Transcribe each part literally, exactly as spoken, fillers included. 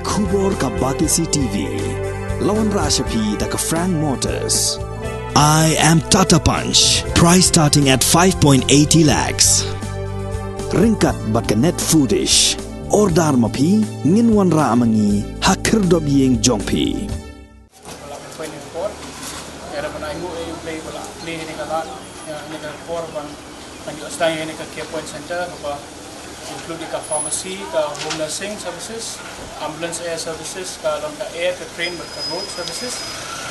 Khubor ka Batesi T V. La wanrah sha phi da ka Frank Motors. I am Tata Punch. Price starting at five point eighty lakhs. Ryngkat bad ka Net Foodish. Order ma phi, ngin wanrah ma ngi ha khyrdop ïing jong phi. Ba la pynpoi ïa kane ka por. Ïa, da ban ainguh ïa U Blei ba la plie ïa kane ka lad, ïa, ïa kane ka por ban, ban ïoh sdang ïa kane ka Care Point Center, kaba include ïa ka pharmacy, ka home nursing services, ambulance air services, ka long ka air, ka train bad ka road services.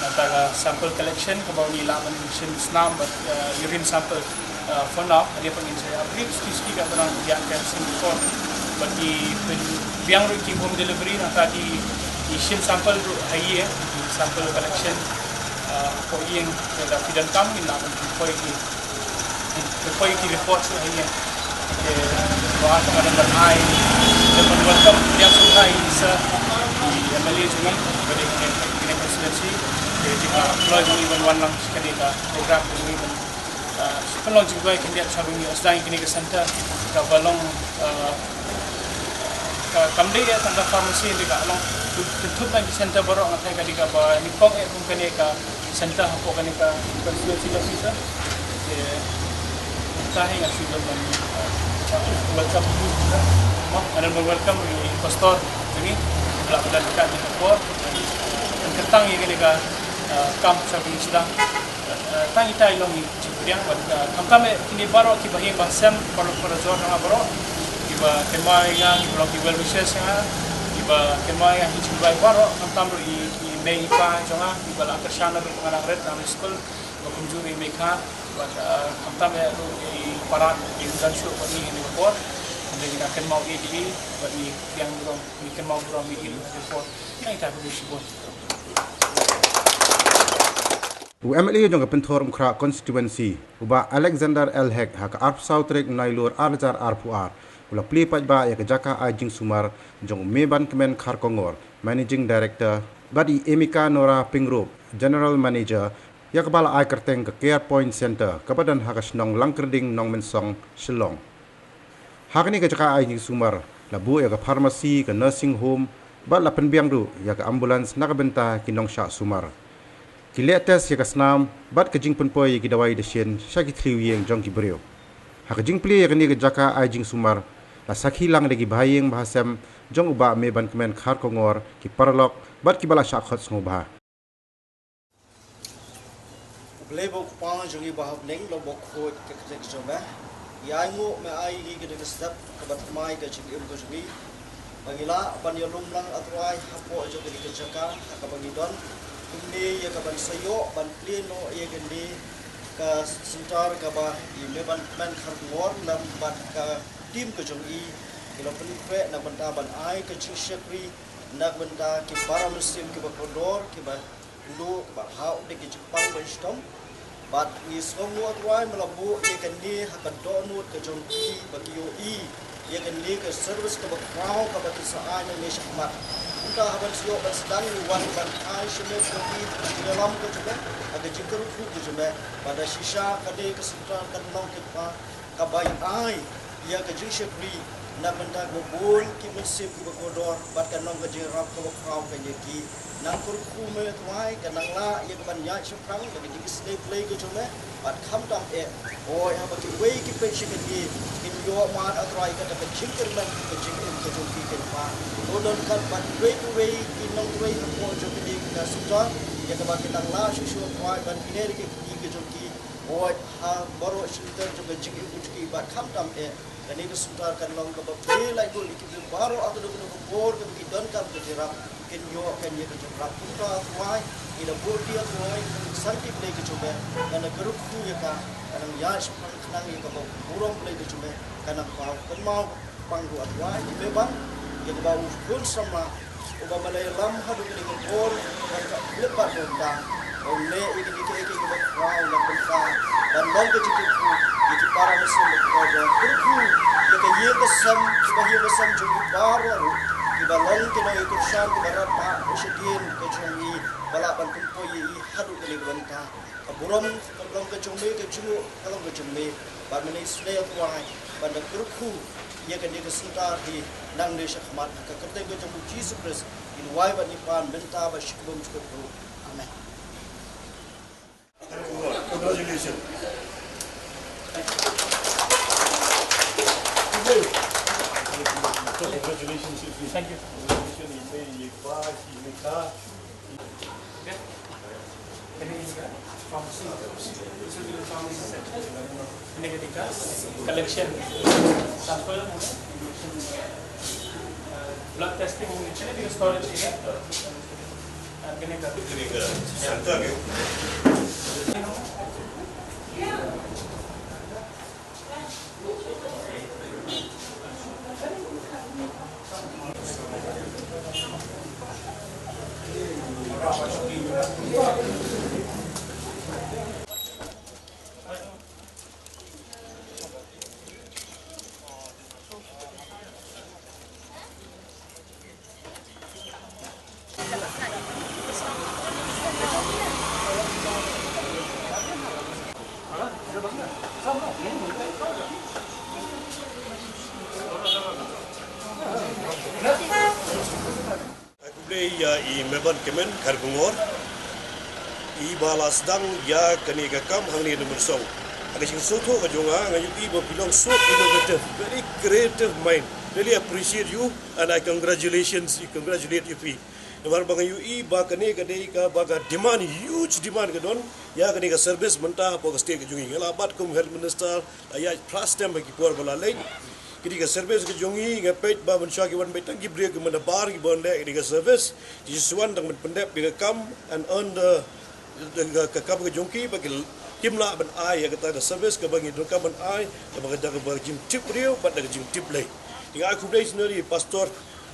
Nangta ka sample collection, kaba ngi lah ban shim snam bad, eh, urine sample. Uh, for now, hynrei pat ngin sa ïa upgrade suki suki katba nang ïa ka sien before. Bad ngi pynbiang ruh ki home delivery, nangta ngi, ngi shim sample ruh ha ïing, sample collection, uh, hapoh ïing, lada phi donkam ngin lah ban pynpoi ki, pynpoi ki report ruh ha ïing. Te, ba ka, ka ban ai, ka ban welcome, ïa, sngewbha ïa sa, i M L A jong ngi, ba dei kane, kane constituency, te jingïaid kloi jong ngi ban wan lang sha kane ka program jong ngi ban Ah, pynlong jingduwai khyndiat sha ba ngin ïoh sdang ïa kane ka center kaba long, ah, ka, kam dei tang ka pharmacy, dei ka long kynthup na ki center baroh. Nga tharai ka dei kaba nyngkong eh kum kane ka center hapoh kane ka constituency office. Te, te hi nga shu don ban, ah, welcome, ah, nga don ban welcome i pastor jong ngi, ba la pynlong ïa kane ka por, ban kyntang ïa kane ka, ah, kam sha ba ngin sdang. Eh, tang ita i long i jingpdiang bad, eh, khamtam eh kine baroh kiba ïeng ba sem, baroh, baroh jong nga baroh kiba kynmaw ïa nga, kiba long ki well wishes ïa nga, kiba kynmaw ïa nga ha ki jingduwai baroh, khamtam ruh i, i mei i pa jong nga kiba la kyrshan ruh ba nga nang rit, nang rit skul, ba kumjuh ruh i mei ka, bad, eh, khamtam eh ruh i parat i don shuh bad ngi ha kane ka por. Hynrei ngi la kynmaw ïa i, bad ngi pdiang burom, ngi kynmaw burom ïa i ha kane ka por. Tang ita, khublei shibun. U M L A jong ka Pynthor Umkhrah Constituency, u Bah Alexander L Hek, ha ka arphew saw tarik u Nailur ar hajar arphew ar, u la plie paidbah ïa ka jaka ai jingsumar jong u Mebankmen Kharkongor, Managing Director, bad i Emika Nora Pyngrope, General Manager, ïa kaba la ai kyrteng ka Care Point Center, kaba don ha ka shnong Langkyrding, Nongmensong, Shillong. Ha kane ka jaka ai jingsumar, la buh ïa ka pharmacy, ka nursing home, bad la pynbiang ruh ïa ka ambulance na ka bynta ki nongshah sumar. Ki leh test ïa ka snam, bad ka jingpynpoi ïa ki dawai dashin sha ki thliew ïing jong ki briew. Ha ka jingplie ïa kane ka jaka ai jingsumar, la sakhi lang da ki bahaïing bahasem jong u Bah Mebankmen Kharkongor, ki paralok, bad kiba la shah khot sngewbha. U Blei ba u Kpa jong ngi ba ha bneng, long ba khuid ka kyrteng jong me. Ngi ainguh me ai ngi kane ka step kaba thymmai ka jingim ka jong ngi, ba ngi lah ban ïalum lang, A Trai, hapoh jong kane ka jaka ha kaba ngi don kumne, ïa ka ban sa ïoh ban plie noh ïa kane ka center kaba i Mebankmen Kharkongor lem bad ka team ka jong i ki la pynkhreh na ka bynta ban ai ka jingshakri na ka bynta ki para mynsiem kiba kordor, kiba ïeit, kiba hap da ki jingpang ba shitom. Bad ngi sngewnguh, A Trai, me la buh ïa kane ha ka dohnud ka jong ki ba ki ïohi ïa kane ka service kaba khraw kaba ki sa ai nangne shakhmat. Kumta, ha ban shu ïoh ban sdang, ngi wan ban ai shimet ïa ki, ka jingïalam ka jong me, ha ka jingkyrkhu ka jong me, ba da shisha kane ka center kan long kaba kaba ai ïa ka jingshakri na ka bynta kiba bun ki mynsiem kiba kordor, bad kan long ka jingïarap kaba khraw ka jong ki. Nang kyrkhu me, A Trai, kan nang lah ïa ka ban ïaid shaphrang da ka jingisynei Blei ka jong me, bad khamtam eh, hooid, haba kiwei ki peit sha kane, kin ïoh mad, A Trai, kata ka jingkyrmen ka jingim ka jong ki, kin pang. To don katba kiwei kiwei ki nongtrei hapoh jong kane ka center, ïa kaba kin nang lah shuh shuh, A Trai, ban pynïaid ïa ka kti ka jong ki, hooid, ha baroh shi lynter jong ka jingim ka jong ki, bad khamtam eh, kane ka center kan long kaba plie laiñ bun ïa ki briew baroh, ha kano kano ka por kaba ki donkam ka jingïarap, kin ïoh kan ïa ka jingïarap. Kumta, A Trai, ngi da buh ïa, A Trai, ka santi Blei ka jong me, kan nang kyrkhu ïa ka, kan nang ïaid shaphrang khnang ïa kaba burom Blei ka jong me kan nang paw. Kynmaw pang ruh, A Trai, i Meban, ïa kaba u khun samla uba me la ïalam haduh kane ka por, ban ka khyllipmat bymdang, ba un leh ïa kine kiei kiei kiba khraw na ka bynta ban long ka jingkyrkhu ïa ki para mynsiem ba kordor. Kyrkhu ïa ka ïing ka sem, kiba ïing ka sem jong ki baroh ruh, Kiba long ki nongïakyrshan kiba radbah shadien ka jong ngi, ba lah ban pynpoi ïa i haduh kane ka bynta. Ka burom ka long ka jong me, ka jong u ka long ka jong me. Bad mynne sngewbha ban da kyrkhu ïa kane ka syntar hi nangne shakhmat, ha ka kyrteng ka jong u Jisu Khrist, ngi duwai bad ngi pan mynta bad shi kynta bad shi kynta. Amen. Congratulations. Congratulations. Thank you. Congratulations. Collection, sample, uh, blood testing, storage, Khublei ïa i Meban Kmen Kharkongor, i ba la sdang ïa kane ka kam hangne na Umsning. Ha ka jingsngewthuh ka jong nga, nga ïohi ba phi long so innovative, very creative mind. Really appreciate you and I congratulations, I congratulate you phi. Namar ba nga ïohi ba kane ka dei kaba ka demand, huge demand ka don ïa kane ka service mynta hapoh ka state ka jong ngi. Nga la bat kum health minister, la ïaid phra snem ha ki por ba la leit. Kane ka service ka jong ngi nga peit ba mynshuwa ki wan beit tang ki briew ki mynta bar ki ban leh kane ka service. Ki ju wan tang ban pyndep ïa ka kam and earn the, the, ka, ka kam ka jong ki ba ki, kim lah ban ai ïa kata ka service kaba ngi donkam ban ai, kaba ka da kaba ka jingtip briew bad da ka jingtip lei. Te nga ai khublei shibun ïa i pastor,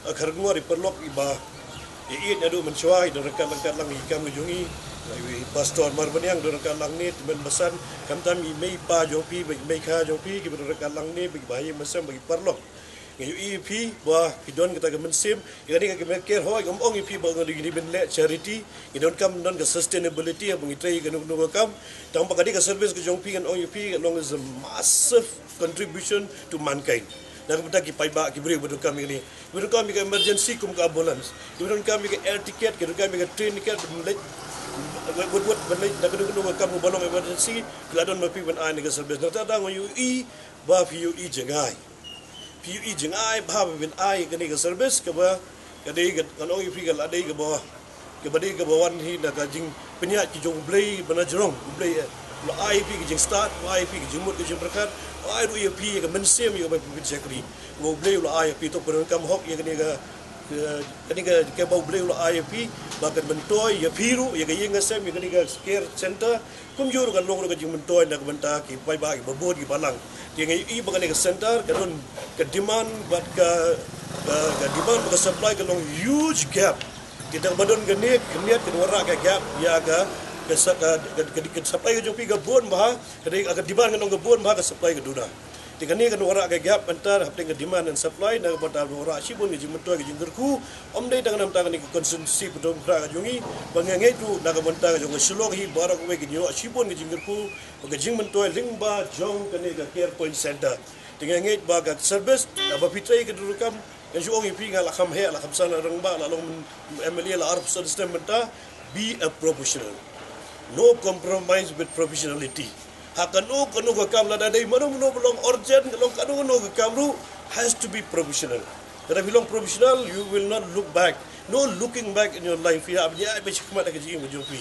eh, Kharkongor, i paralok iba ïa i naduh mynshuwa i don ryngkat ryngkat lang ïa i kam ka jong i. I pastor Marbaniang don ryngkat lang ne, tymmen basan, khamtam i mei i pa jong phi, ba i mei ka jong phi, kiba don ryngkat lang ne, ba i ba ïa i mynsiem, ba i paralok. Nga ïohi ïa phi ba phi don kata ka mynsiem. Ïa kane ka Care Home, ngam ong ïa phi ba nga dei ngi dei ban leh charity. Ngi donkam don ka sustainability haba ngi trei ïa kano kano ka kam. Tang ba kane ka service ka jong phi ngan ong ïa phi ka long is a massive contribution to mankind. Na ka bynta ki paidbah ki briew ba donkam ïa kane. Ki ba donkam ïa ka emergency kum ka ambulance. Ki ba donkam ïa ka air ticket, ki donkam ïa ka train ticket, ban leit wot wot, ban leit na kano kano ka kam ba long emergency. Phi la don ma phi ban ai ïa ka service. Nangta da nga ïohi ba phi ïohi jngai. Phi ïohi jngai bha ba phin ai kane ka service kaba ka dei ka, ngan ong ïa phi ka la dei kaba, kaba dei kaba wan hi na ka jingpynïaid ka jong U Blei ba na jrong. U Blei, eh, u la ai ïa phi ka jingstad, u la ai ïa phi ka jingmut ka jingpyrkhat, u la ai ruh ïa phi ïa ka mynsiem ïa kaba phin shakri. Kaba U Blei u la ai ïa phi, to phin donkam hok ïa kane ka, ka, kane ka, kaba U Blei u la ai ïa phi ba kan myntoi ïa phi ruh, ïa ka ïing ka sem, ïa kane ka care center. Kumjuh ruh kan long ruh ka jingmyntoi na ka bynta ki paidbah kiba bun kiba lang. Te nga ïohi ba kane ka center ka don ka demand bad ka, ka, ka demand bad ka supply ka long huge gap. Te tang ba don kane ka miet kan wanrah ka gap ïa ka, ka sa-, ka, ka, ka, ka supply ka jong phi ka bun bha, ka dei ka demand kan long ka bun bha, ka supply ka duna. Te kane kan wanrah ka gap mynta hapdeng ka demand and supply, na ka bynta wanrah shibun ka jingmyntoi ka jingkyrkhu. Ym dei tang na ka bynta kane ka constituency Pathum Khrah ka jong ngi, ba nga ngeit ruh na ka bynta ka jong ka Shillong hi baroh kawei kin ïoh shibun ka jingkyrkhu bad ka jingmyntoi lyngba jong kane ka Care Point Center. Te nga ngeit ba ka service kaba phi trei ka donkam, ngan shu ong ïa phi, nga la kham heh, la kham san, la rangbah, la long M L A, la arphew san snem mynta, be a professional. No compromise with professionality. Ha kano kano ka kam, lada dei mano mano ba long urgent, ka long kano kano ka kam ruh, has to be professional. Lada phi long professional, you will not look back. No looking back in your life. Ïa, ïa, ïa, ba shi khmat ka jingim ka jong phi.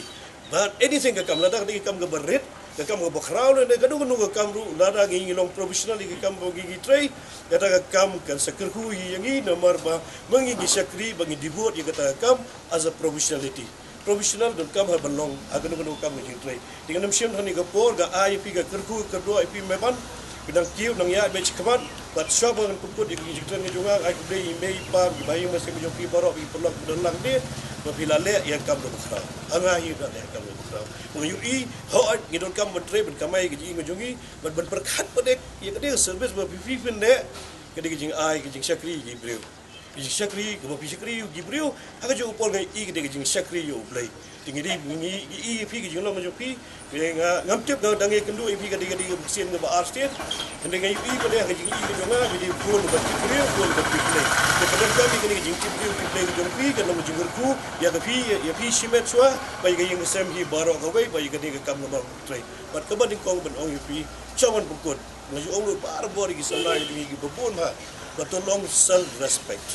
But anything ka kam, lada ka dei ka kam kaba rit, ka kam kaba khraw, lada kano kano ka kam ruh, lada ngi ngi long professional ïa ka kam ba ngi ngi trei, kata ka kam kan sa kyrkhu ïa ngi, namar ba ma ngi ngi shakri, ba ngi devote ïa kata ka kam as a professionality. Professional donkam ha ban long ha kano kano ka kam ka jingtrei. Te ngan ym shim hangne ka por, nga ai ïa phi ka kyrkhu ka kyrdoh ïa phi Meban. Phi nang kiew nang ïaid beit shakhmat bad shuwa ba ngan pynkut ïa ka jingkren ka jong nga, nga ai khublei ïa i mei i pa, ki ba ïing ba sem ka jong phi baroh, ki paralok ba don lang ne, ba phi la leh ïa ka kam kaba khraw. Ha nga hi la leh ïa ka kam kaba khraw. Nga ïohi hooid ngi donkam ban trei ban kamai ïa ka jingim ka jong ngi, ban, ban pyrkhat pat ïa ka dei ka service ba phi, phi phin leh, ka dei ka jingai ka jingshakri ïa ki briew. Ki jingshakri, kaba phi shakri ïa ki briew ha ka jong u Paul, nga ïohi ka dei ka jingshakri ïa U Blei. Te ngi dei ngi ïohi ïa phi ka jinglong ka jong phi. Nga ngam tip, nga dang ïakynduh ïa phi ka dei ka dei ka sien kaba ar sien. Hynrei nga ïohi pat ha ka jingïohi ka jong nga, phi dei u khun uba tip briew, u khun uba tip Blei. Te ka donkam ïa kane ka jingtip briew tip Blei ka jong phi kan long ka jingkyrkhu ïa ka phi, ïa phi shimet shuwa bad ïa ka ïing ka sem hi baroh kawei bad ïa kane ka kam kaba U Trai. Bad kaba nyngkong ban ong ïa phi, sha wan pynkut. Nga ju ong ruh barabor ïa ki samla, ïa ki babun ha, ba to long self respect.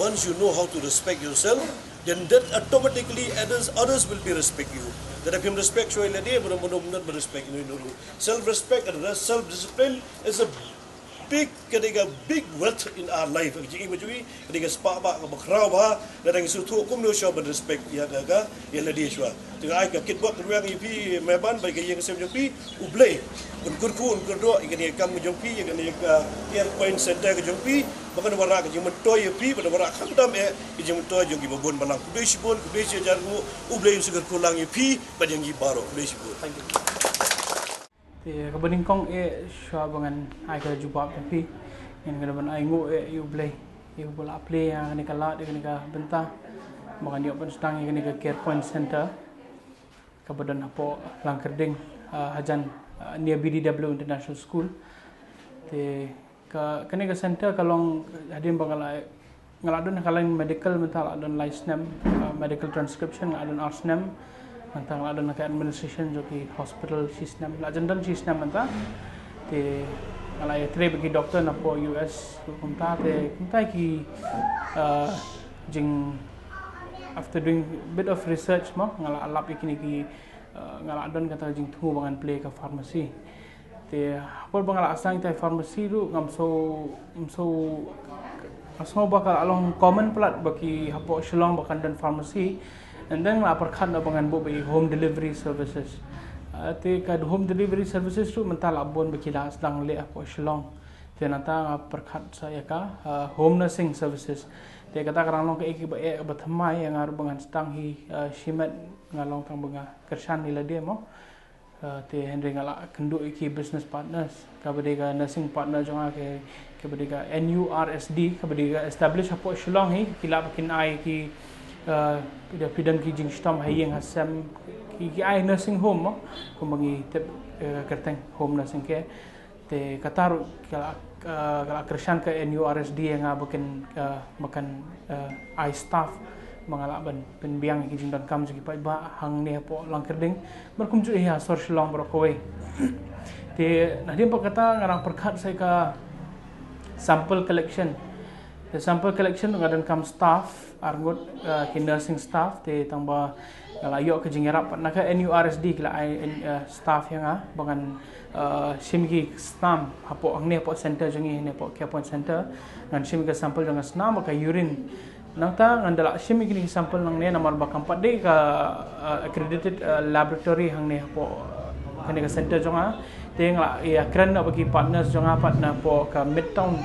Once you know how to respect yourself, then that automatically others, others will be respect you. Lada phim respect shuwa ïa lade, ba dei ba dei ba respect ïa u ruh. Self respect and self discipline is a big, ka dei ka big wealth in our life. Ka jingim ka jong ngi ka dei ka spah ba kaba khraw ba, lada ngi sngewthuh kumno shuwa ban respect ïa ka, ka ïa lade shuwa. Te nga ai ka kitbok kyrwiang ïa phi Mehban bad ka ïing ka sem jong phi, U Blei un kyrkhu un kyrdoh ïa kane ka kam ka jong phi, ïa kane ka Care Point Center ka jong phi, ba kan wanrah ka jingmyntoi ïa phi, ba kan wanrah khamtam eh ka jingmyntoi jong ki babun balang. Khublei shibun, khublei shi hajar nguh, U Blei un sa kyrkhu lang ïa phi bad ïa ngi baroh. Khublei shibun. Thank you. Te kaba nyngkong eh, shuwa ba ngan ai ka jubab ïa phi, ngan kynduh ban ai nguh eh ïa U Blei, ïa uba la plie ïa kane ka lad, ïa kane ka bynta ba ngan ïoh ban sdang ïa kane ka Care Point Center kaba don hapoh Langkyrding, ah, hajan, ah, near B D W International School. Te ka, kane ka center ka long hadien ba nga la, nga la don ha ka line medical mynta la don lai snem, ah, medical transcription nga la don ar snem, mynta nga la don ha ka administration jong ki hospital shi snem, la jan don shi snem mynta. Te nga la ïatrei bad ki doctor napoh U S kumta, te kumta ki, ah, jing, after doing bit of research mo, nga la lap ïa kine ki, ah, nga la don kata ka jingthmu ba ngan plie ka pharmacy. Te ha por ba nga la sdang ïa ka pharmacy ruh ngam sngew, ngam sngew, ngam sngew ba ka la long common palat ba ki hapoh Shillong ba kan don pharmacy. And then nga la pyrkhat na ba ngan buh ba i home delivery services. Ah, te ka home delivery services ruh mynta la bun ba ki la sdang leh hapoh Shillong. Te nangta nga pyrkhat sa ïa ka, ah, home nursing services. Te kata ka dang long kaei kaba eh kaba thymmai ïa nga ruh ba ngan sdang hi, ah, shimet, nga long tang ba nga kyrshan ïa lade mo. Ah, te hynrei nga la kynduh ïa ki business partners, kaba dei ka nursing partner jong nga ka, kaba dei ka N U R S D, kaba dei ka establish hapoh Shillong hi, ki lah ba kin ai ki, ah, phi don ki jingshitom ha ïing ha sem, ki, ki ai nursing home mo, kumba ngi tip, eh, kyrteng home nursing care. Te kata ruh ka la, ah, ka la kyrshan ka N U R S D ïa nga ba kan, ah, ba kan, ah, ai staff ba nga lah ban pynbiang ïa ki jingdonkam jong ki paidbah hangne hapoh Langkyrding bad kumjuh hi ha sor Shillong baroh kawei. Te nadien pat kata nga dang pyrkhat sa ïa ka sample collection. Te sample collection nga donkam staff arngut, ah, ki nursing staff, te tang ba nga la ïoh ka jingïarap na ka N U R S D ki la ai, ah, staff ïa nga ba ngan, ah, shim ki snam hapoh hangne hapoh center jong ngi, hangne hapoh Care Point Center, ngan shim ka sample jong ka snam bad ka urine. Nangta ngan da la shim ïa kine ki sample nangne namar ba kam pat dei ka, ah, accredited, ah, laboratory hangne hapoh, ah, kane ka center jong nga. Te nga la ïakren bad ki partners jong nga pat napoh ka Midtown,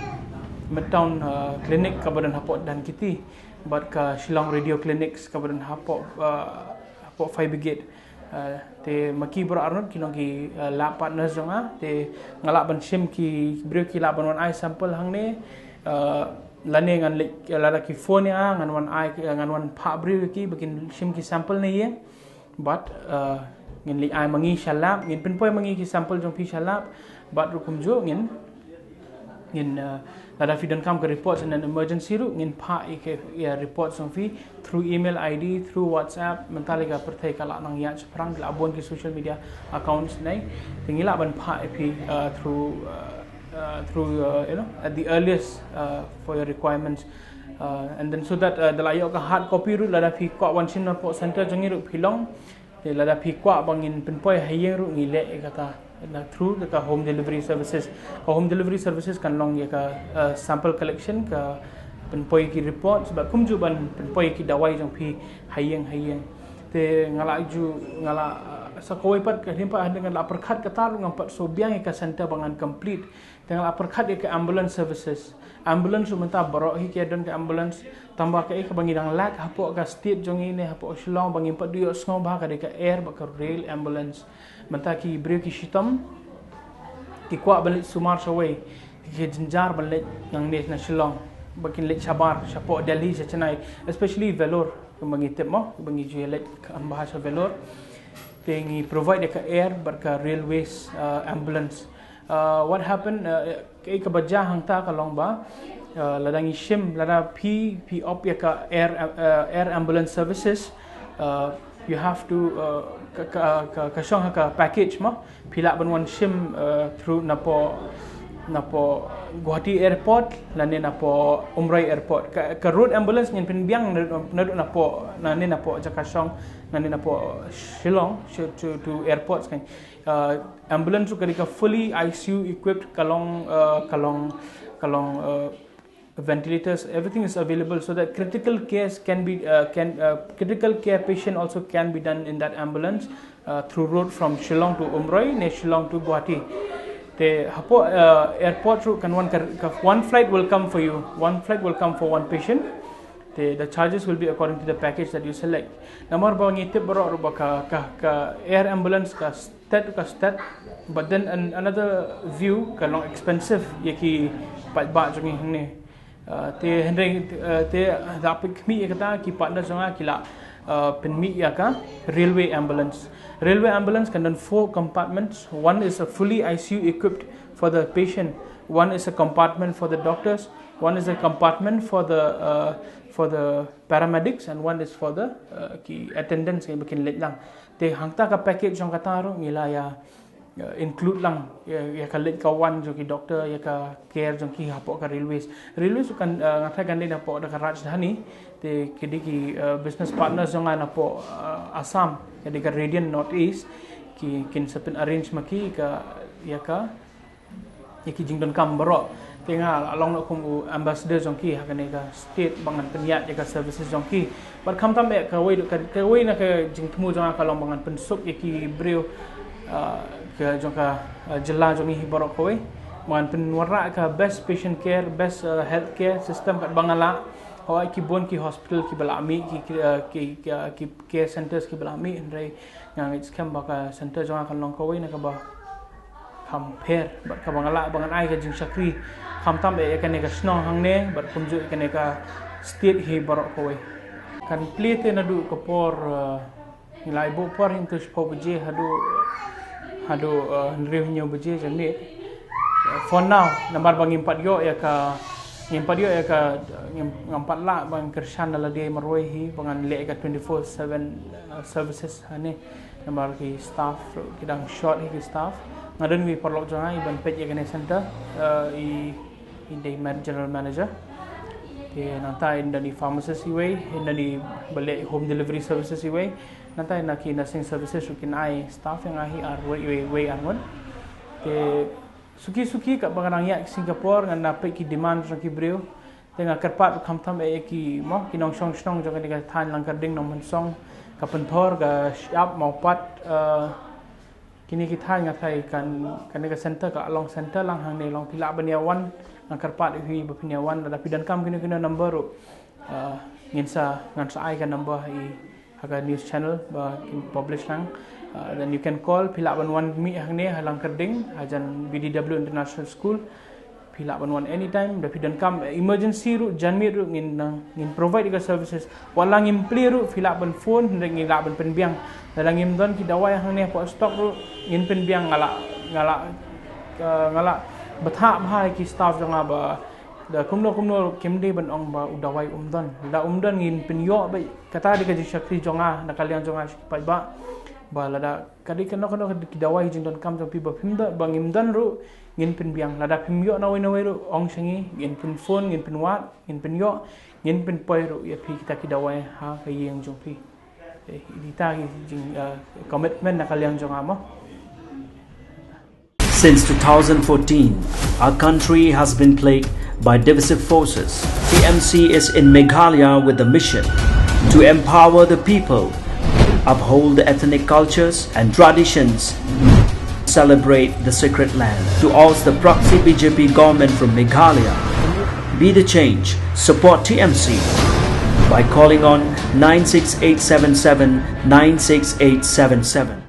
Midtown, ah, Clinic kaba don hapoh Dhankheti bad ka Shillong Radio Clinics kaba don hapoh, ah, hapoh Fire Brigade. Ah, te ma ki baroh arngut ki long ki, ah, lab partners jong nga. Te nga lah ban shim, ki briew ki lah ban wan ai sample hangne, ah, lane ngan leit, lada ki phone ïa nga ngan wan ai, ngan wan phah briew ïa ki ba kin shim ki sample na ïing. Bad, uh, ngin leit ai ma ngi sha lab, ngin pynpoi ma ngi ki sample jong phi sha lab. Bad ruh kumjuh ngin, ngin, uh, lada phi donkam ka report in an emergency ruh ngin phah ïa ka, ïa report jong phi through email I D, through WhatsApp, mynta lei ka pyrthei ka la nang ïaid shaphrang, la bun ki social media accounts ne. Te ngi lah ban phah ïa phi, uh, through, uh, uh, through, uh, you know, at the earliest, uh, for your requirements. Uh, and then so that, uh, da la ïoh ka hard copy ruh, lada phi kwah wan shim napoh center jong ngi ruh phi long. Te lada phi kwah ba ngin pynpoi ha ïing ruh ngi leh ïa kata, na through ka home delivery services. Ka home delivery services kan long ïa ka, uh, sample collection, ka pynpoi ki reports, bad kumjuh ban pynpoi ki dawai jong phi ha ïing ha ïing. Te nga la ju, nga la, uh, sa kawei pat ka hynrei pat hynrei nga la pyrkhat kata ruh ngam pat sngewbiang ïa ka center ba ngan complete. Te nga la pyrkhat ïa ka ambulance services. Ambulance ruh mynta baroh hi ki don ka ambulance. Tang ba kaei kaba ngi dang lack hapoh ka state jong ngi ne hapoh Shillong ba ngim pat ïohsngew bha ka dei ka air bad ka rail ambulance. Mynta ki briew ki shitom, ki kwah ban leit sumar shawei, ki jynjar ban leit nangne na Shillong. ba kin leit shabar shapoh Delhi sha Chennai, especially Vellore, kumba ngi tip mo, kumba ngi ju leit kham bha sha Vellore. Te ngi provide ïa ka air bad ka railways uh, ambulance. Uh, what happened, uh, ka, kaba jia hangta ka long ba, uh, lada ngi shim, lada phi, phi opt ïa ka air, uh, air ambulance services, uh, you have to, uh, ka, ka, ka, ka shong ha ka package mo, phi lah ban wan shim, uh, through napoh, napoh Guwahati Airport lane napoh Umroi Airport. Ka, ka road ambulance ngin pynbiang naduh, naduh napoh, lane napoh Jakashong lane napoh Shillong, shi-, to, to airports kan. Uh, ambulance ruh ka dei ka fully I C U equipped, ka long, uh, ka long, ka long, uh, ventilators, everything is available so that critical cares can be, uh, can, uh, critical care patient also can be done in that ambulance, uh, through road from Shillong to Umroi ne Shillong to Guwahati. Te hapoh, uh, airport ruh kan wan ka, ka, one flight will come for you, one flight will come for one patient. Te the charges will be according to the package that you select. Namar ba ngi tip baroh ruh ba ka, ka, ka air ambulance ka stet ka stet. But then an, another view ka long expensive ïa ki paidbah jong ngi hangne. Uh, te hynrei, uh, te da pynmih ïa kata ki partner jong nga ki la, uh, pynmih ïa ka railway ambulance. Railway ambulance kan don four compartments. One is a fully I C U equipped for the patient. One is a compartment for the doctors. One is a compartment for the, uh, for the paramedics and one is for the, uh, ki attendants ki ba kin leit lang. Te hangta ka package jong kata ruh ngi la ïa, uh, include lang ïa, ïa ka leit ka wan jong ki doctor, ïa ka care jong ki hapoh ka railways. Railways kan, uh, nga tharai kan dei napoh da ka Rajdhani. Te ki dei ki, uh, business partners jong nga napoh, uh, Assam, ka dei ka Radiant North East. Ki kin sa pyn arrange ma ki ka, ïa ka ïa ki jingdonkam baroh. Te nga la long noh kum u ambassador jong ki ha kane ka state ba ngan pynïaid ïa ka services jong ki. Bad khamtam eh kawei ka, kawei na ka jingthmu jong nga ka long ba ngan pynsuk ïa ki briew, ah, ka jong ka, ah, jylla jong ngi hi baroh kawei. Ba ngan pynwanrah ka best patient care, best, ah, health care system kat ba nga lah. Hawai ki bun ki hospital ki ba la mih ki, ki, ah, ki, ki, ah, ki care centers ki ba la mih, hynrei nga ngeit skhem ba ka center jong nga kan long kawei na kaba kham pher bad kaba nga lah ba ngan ai ka jingshakri khamtam eh ïa kane ka shnong hangne bad kumjuh ïa kane ka state hi baroh kawei. Kan plie te naduh ka por, eh, ngi la ïa buh por hynriew shiphew baje haduh, haduh, eh, hynriew hynñiew baje janmiet. Eh, for now, namar ba ngim pat ïoh ïa ka, ngim pat ïoh ïa ka, ngim, ngam pat lah ban kyrshan da lade marwei hi ba ngan leh ïa ka twenty-four seven, eh, services hangne. Namar ki staff ruh ki dang short hi ki staff. Nga don wi paralok jong nga i ban peit ïa kane center, eh, i, i dei man-, general manager. Te nangta in don i pharmacist iwei, in don i ba leh home delivery services iwei. Nangta in na ki nursing services ruh kin ai staff ïa nga hi arwei, iwei, iwei arngut. Te suki suki katba nga dang ïaid Singapore ngan da peit ki demand jong ki briew. Te nga kyrpad khamtam eh ïa ki mo ki nongshong shnong jong kane ka thaiñ Langkyrding, Nongmynsong, Kapynthor, ka Shyiap, Mawpat, eh, kine ki thaiñ nga tharai kan, kane ka center ka long center lang hangne long phi lah ban ïa wan, nga kyrpad ïa phi ba phin ïa wan, lada phi donkam kino kino number ruh, eh, ngin sa, ngan sa ai ka number ha i ha ka news channel ba kin publish lang. Uh, then you can call, phi lah ban wan mih hangne ha Langkyrding, hajan B D W International School. Phi lah ban wan anytime, da phi donkam, eh, emergency ruh, janmiet ruh, ngin, uh, ngin provide ka services. Wat la ngim plie ruh, phi lah ban phone, hynrei ngi lah ban pynbiang. Lada ngim don ki dawai hangne hapoh stock ruh, ngin pynbiang, nga lah, nga lah, uh, nga lah bthah bha ïa ki staff jong nga ba da kumno kumno kim dei ban ong ba u dawai um don. Da um don ngin pynïoh beit, kata dei ka jingshakri jong nga na ka liang jong nga sha ki paidbah. Ba lada ka dei kano kano ki dawai jingdonkam jong phi ba phim don, ba ngim don ruh ngin pynbiang. Lada phim ïoh nawei nawei ruh ong sha ngi, ngin pynphone, ngin pynwad, ngin pynïoh, ngin pynpoi ruh ïa phi kita ki dawai ha ka ïing jong phi. Eh, ita ki jing, eh, commitment na ka liang jong nga mo. Since two thousand fourteen, our country has been plagued by divisive forces. T M C is in Meghalaya with the mission to empower the people, uphold the ethnic cultures and traditions, celebrate the sacred land. To oust the proxy B J P government from Meghalaya, be the change, support T M C by calling on nine six eight seven seven, nine six eight seven seven.